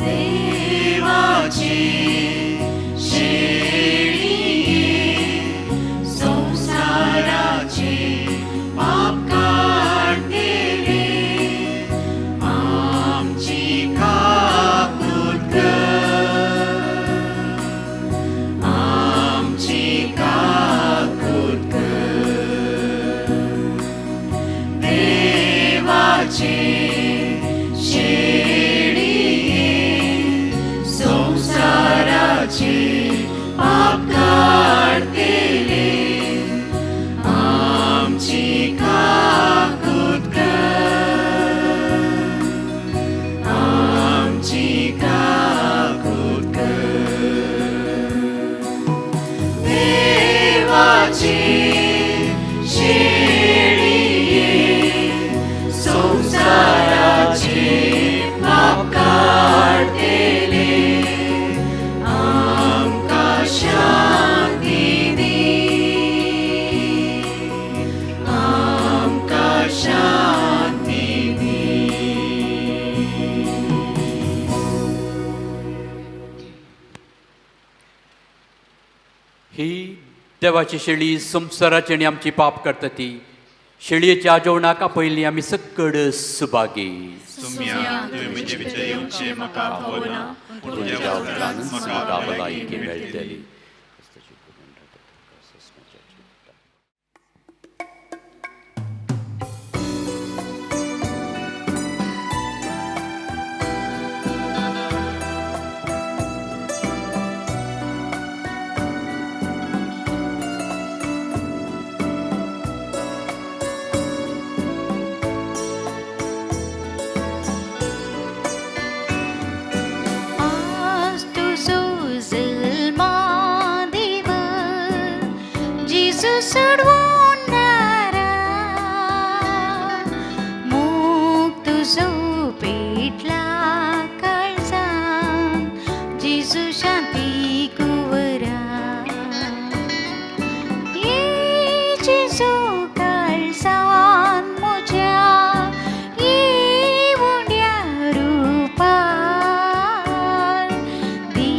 देवाची शेळी संसाराची पाप काडटले, आम देवाची शेळी संवसाराची आनी आमची पाप करता ती शेळयेच्या जेवणाक आपयली आमी सक्कड सुभागी. सुम्या, तुवें म्हजे भितर येवचें म्हाका फावना, पूण तुज्या उपरांत म्हाका भलायकी मेळटली. आज तुजो जल्मा दिवस, जेजू सोडवणारा. मोग तुजो पेटला काळजान, जेजू शांती कुंवरा. ये जेजू काळजान म्हज्या, ये उंड्या रुपान, दी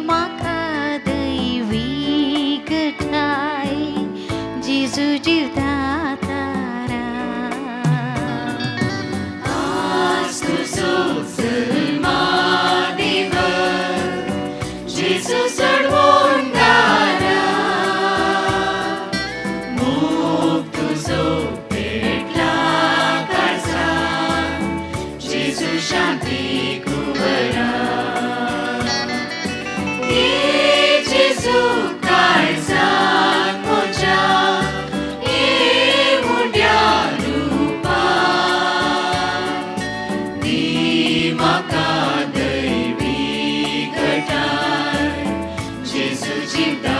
म्हाका दैवी गठाय, जेजू जिवता तारा. आज तुजो जल्मा दिवस, जेजू सोडवणारा. मोग तुजो पेटला काळजान, जेजू शांती कुंवरा. ये जेजू काळजान म्हज्या, ये उंड्या रुपान, दी म्हाका दैवी गठाय, जेजू जिवता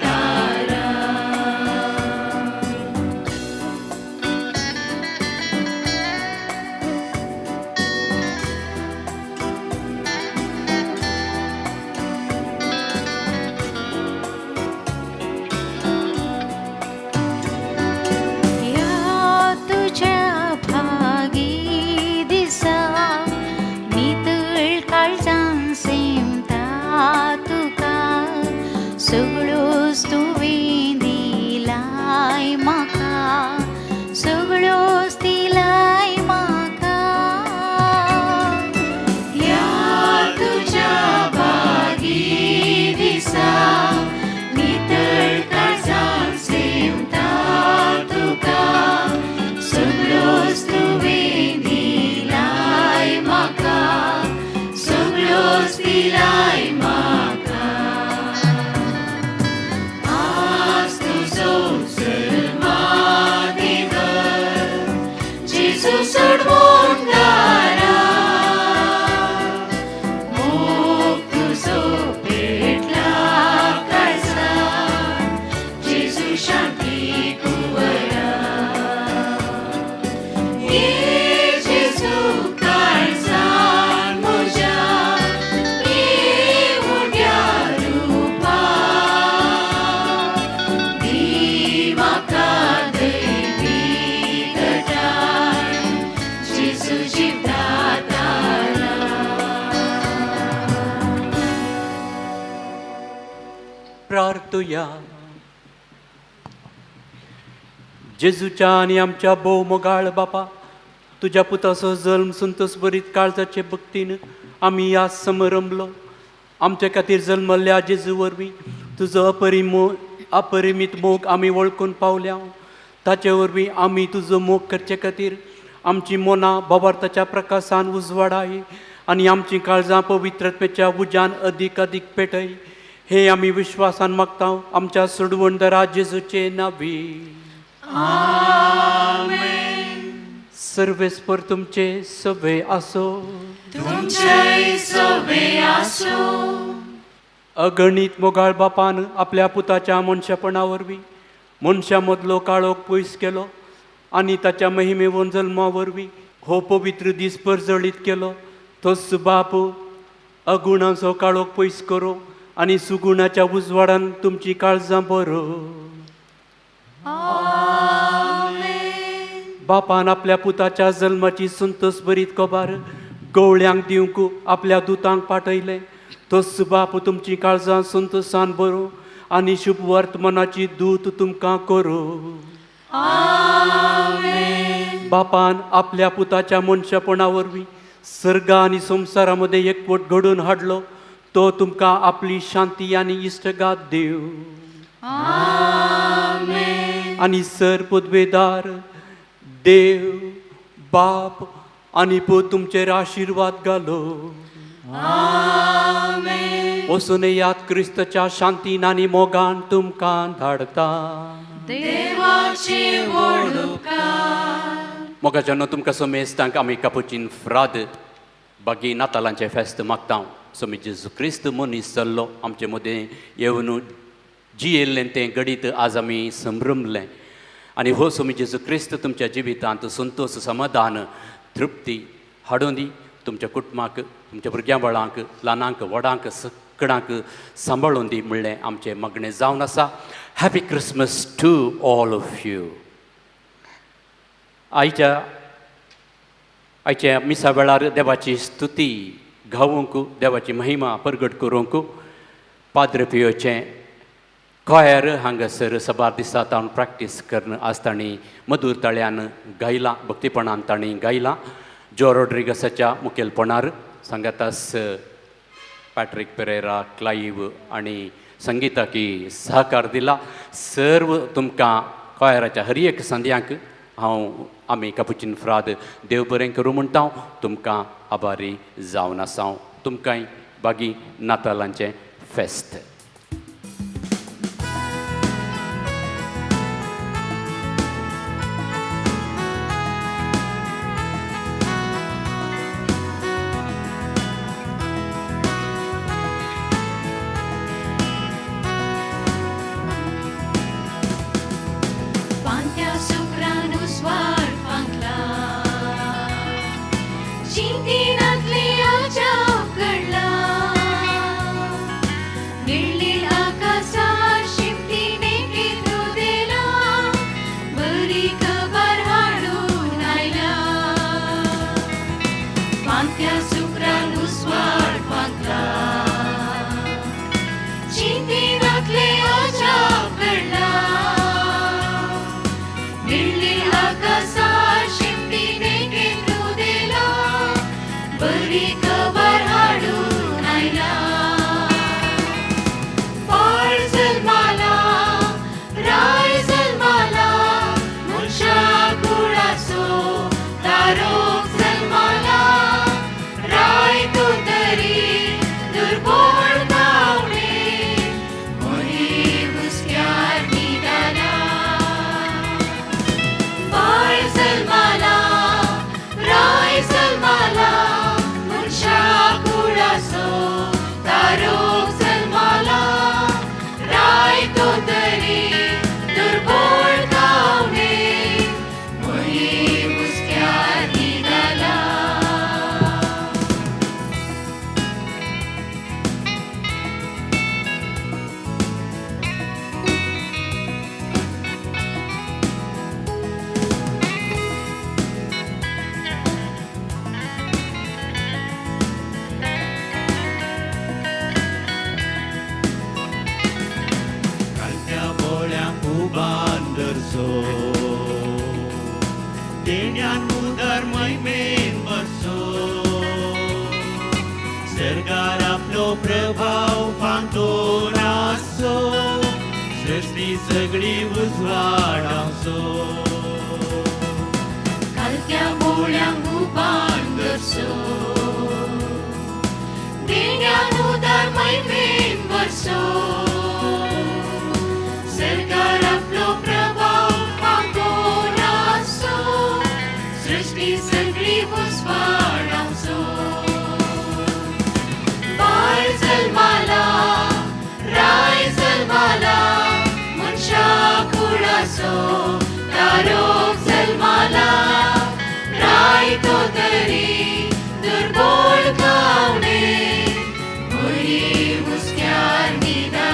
तारा. ह्या तुज्या भागी दिसा, नितळ काळजान सेमता तुका, सगळ्योच तुवें दिलाय म्हाका, सगळ्योच दिलाय म्हाका. ह्या तुज्या भागी दिसा, नितळ काळजान सेमता तुका, सगळ्योच तुवें दिलाय म्हाका, सगळ्योच दिलाय म्हाका. आज तुजो जल्मा दिवस, जेजू सोडवणारा. मोग तुजो पेटला काळजान, जेजू शांती कुंवरा. ये जेजू काळजान म्हज्या, ये उंड्या रुपान, दी म्हाका दैवी गठाय, जेजू जिवता तारा. प्रार्थुया. जेजूच्या आनी आमच्या भोव मोगाळ बापा, तुज्या पुताचो जल्म संतोष बरीत काळजाचे भक्तीन आमी ह्या समरंभलो. आमच्या खातीर जल्मल्ल्या जेजू वरवीं तुजो अपरिमीत मोग आमी वळखून पावल्या. ताचे वरवीं आमी तुजो मोग करचे खातीर आमची मनां भावार्थाच्या प्रकाशान उजवाडाय आनी आमचीं काळजां पवित्रत्वेच्या उज्यान अदीक अदीक पेटय. हे आमी विश्वासान मागता आमच्या सोडवणदारा जेजूचे नावी. सर्वेस्पर तुमचे सवे आसो. तुमचेय सवे आसूं. अगणीत मोगाळ बापान आपल्या पुताच्या मनशापणा वरवीं मनशां मदलो काळोख पयस केलो आनी ताच्या महिमेवन जल्मा वरवीं हो पवित्र दीस परजळीत केलो. तोच बाप अगुणाचो काळोख पयस करो आनी सुगुणाच्या उजवाडान तुमची काळजां बरो. बापान आपल्या पुताच्या जल्माची संतोष बरीत खबर गवळ्यांक दिवंक आपल्या दुतांक पाठयलें. तोच बाप तुमची काळजां संतोशान बरो आनी शुभ वर्तमानाची दूत तुमकां करूं. बापान आपल्या पुताच्या मनशापणा वरवीं सर्गा आनी संवसारा मदें एकवट घडोवन हाडलो, तो तुमकां आपली शांती आनी इश्टगात दिवं. आनी सर पदवेदार देव बाप आनी पूत तुमचेर आशिर्वाद घालो. वचून येयात, क्रिस्ताच्या शांतीन आनी मोगान तुमकां धाडता. देवाचे व्हड उपकार. मोगाच्यानो, तुमकां समेस्तांक आमी कापुचीन फ्राद बागी नातालांचें फेस्त मागता. सोमी जेजू क्रिस्त मनीस जाल्लो, आमचे मदें येवन जियेल्लें तें घडीत आज आमी संभ्रमलें. आनी हो सोमी जेजू क्रिस्त तुमच्या जिवितांत संतोश, समाधान, तृप्ती हाडून दी. तुमच्या कुटुंबाक, तुमच्या भुरग्यां बाळांक, ल्हानांक व्हडांक सगळ्यांक सांबाळून दी म्हणलें आमचें मागणें जावन आसा. Happy Christmas to all of you. आयच्या आयच्या मिसा वेळार देवाची स्तुती गावूंक, देवाची महिमा परगट करूंक पाद्र पियोचें कॉयर हांगासर सबार दिसा तावन प्रॅक्टीस करून आज तांणी मधूर ताळ्यान गायलां, भक्तीपणान तांणी गायलां. जो रॉड्रिगसाच्या मुखेलपणार सांगातास पॅट्रीक पेरेरा, क्लाईव आनी संगीताकी सहकार दिला. सर्व तुमकां कॉयराच्या हर एक संद्यांक हांव आमी कापुचीन फ्राद देव बरें करूं म्हणटा, तुमकां आभारी जावन आसा. तुमकांय बागी नातालांचें फेस्त. पांत्या सुक्रान उजवाड फांकला, चिंतिनातली अजाप घडला. मेळ्ळी आकाशार शिमटीने केंद्र दिला, बरी खबर हाडून आयला. पांत्या सुक्रान उजवाड फांकला, चिंतिनातले अजाप घडला. मेळ्ळी आकाशार शिमटीने केंद्र दिला, बरी खबर हाडून आयला. बाळ जल्माला, राय जल्माला, मनशा कुळाचो तारोक जल्माला. राय तो तरी दुर्बळ गावणे मोही हुस्क्यार निदाला. बाळ जल्माला, राय जल्माला, मनशा कुळाचो तारोक जल्माला. राय तो तरी दुर्बळ गावणे मोही हुस्क्यार निदाला. कालत्या बोळ्यांक उबान दरसो, देण्यान उदर मैमेन बसो. सरकार आपलो प्रभाव फांतोन आसो, सृश्टी सगळी उजवाडावचो. कालत्या बोळ्यांक उबान दरसो, देण्यान उदर मैमेन बसो. सरकार आपलो प्रभाव फांतोन आसो, सृश्टी सगळी उजवाडावचो. बाळ जल्माला, राय जल्माला, मनशा कुळाचो तारोक जल्माला. राय तो तरी दुर्बळ गावणे मोही हुस्क्यार निदाला.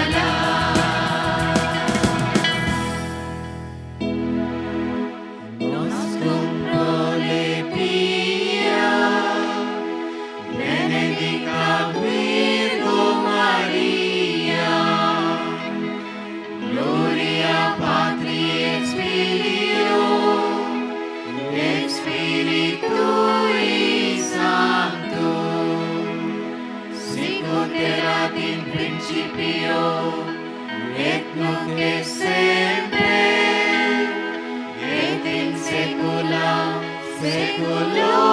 principio, et nunc et semper, et in saecula saeculorum.